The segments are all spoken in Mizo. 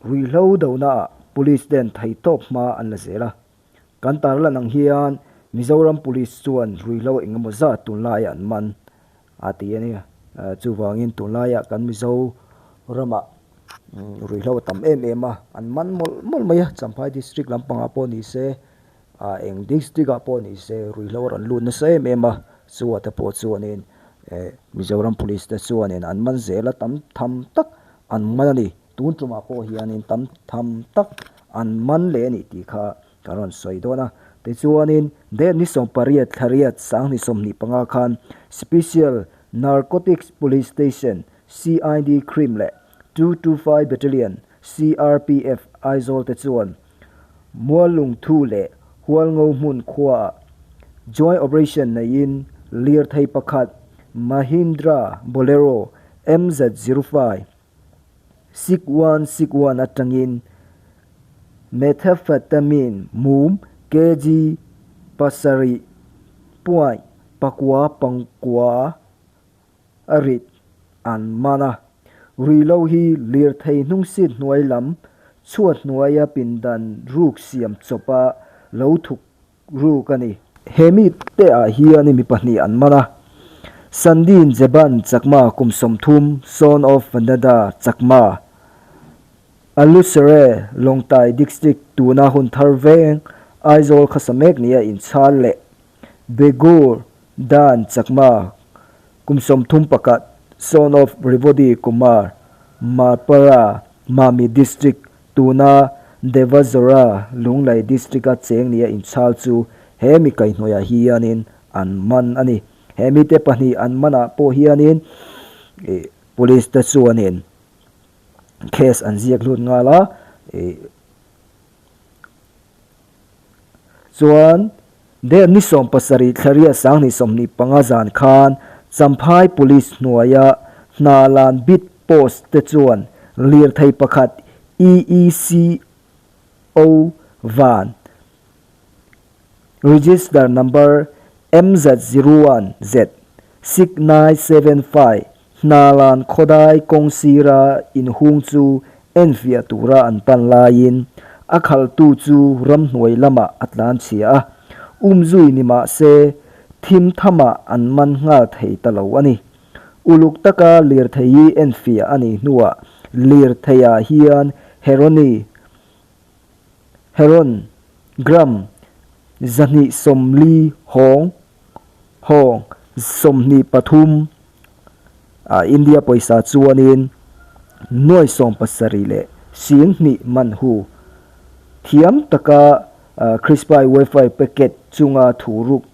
Ruihhlo donaah Police ten theihtawp hma an la zel a. Kan tarlan ang hian Mizoram Police chuan ruihhlo engemaw zat tunlaiah an man a ti a ni. Chuvangin tunlaiah kan Mizoramah ruihhlo a tam em em a, an man mawlh mawlh mai a. Champhai District lampangah pawh ni se, eng District ah pawh ni se ruihhlo a rawn lut nasa em em a. Chua te pawh chuanin Mizoram Police te chuanin an man zel a, tam tham tak an man a ni. Tun tumah pawh hianin tam tham tak an man leh a nih tih kha kan rawn sawi dawn a. Tichuanin date ni 18 thlariat 2025 khan Special Narcotics Police Station, CID Crim leh 225 Battalion, CRPF, Aizawl te chuan Muallungthu leh Hualngo hmun khuaah Joint Operation neiin lirthei pakhat Mahindra Bolero MZ05, 61 61 atangin Methamphetamine mum kg pasarih point pakua pangkua a rit an man a. Ruihlo hi lirthei hnung seat hnuai lam chhuat hnuaia pindan ruk siam chawpa lo thuk ruk a ni. He mite ah hian mi pahnih an man a, Sandin Jeban Chakma kum 30, son of Vandada Chakma, Alusere, Lawngtai District tuna hun thar veng, Aizawl khawsa mek nia inchhal leh Begur Dan Chakma kum 31, son of Rivodi Kumar, Marpara, Mami District Tuna Devazora Lunglei District-a cheng nia inchhal chu he mi kaihhnawihah hianin an man a ni. He mite pahnih an manah pawh hianin Police te chuanin case an ziak lut nghal a, chuan date ni 17 thlariat 2025 zan khan Champhai Police hnuaia Hnalan Beat Post te chuan lirthei pakhat EECO van register number MZ01Z 6975 Hnalan khawdai kawng sira inhung chu enfiah tura an pan laiin a khalhtu chu ramhnuai lamah a tlan chhia a, umzui ni mah se thim thamah an man nghal thei ta lo a ni. Uluk taka lirthei hi enfiah a nih hnuah lirtheiah hian Heroni, Heron, gram 240 hawng, hawng 23 ah India pawisa chuanin nuai 70 leh 2000 man hu. Thiam taka Crispy Wafer packet chunga thu ruk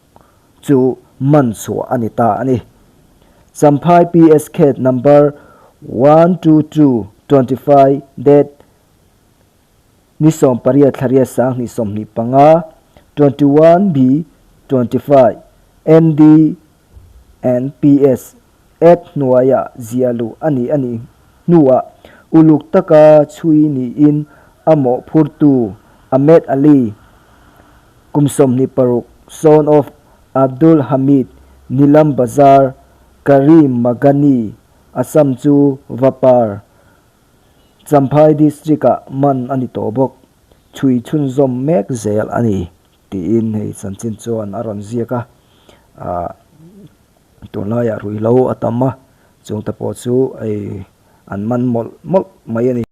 chu man chhuah a ni ta a ni. Champhai PSK number 122 25 date ni 18 thlariat 2025 21 B 25 ND and PS Act hnuaiah zia luh a ni a nih hnuah uluk taka chhui niin a mawhphurtu Ahmed Ali kum 26 son of Abdul Hamid Nilam Bazar Karim Magani Assam chu Vapar Champhai District-ah man a ni tawh bawk. Chhui chhunzawm mek zel a ni tiin hei chanchin chuan a rawn ziak a. Ahh tunlaiah ruihhlo a tam a, chungte pawh chu hei an man mawlh mawlh mai a ni.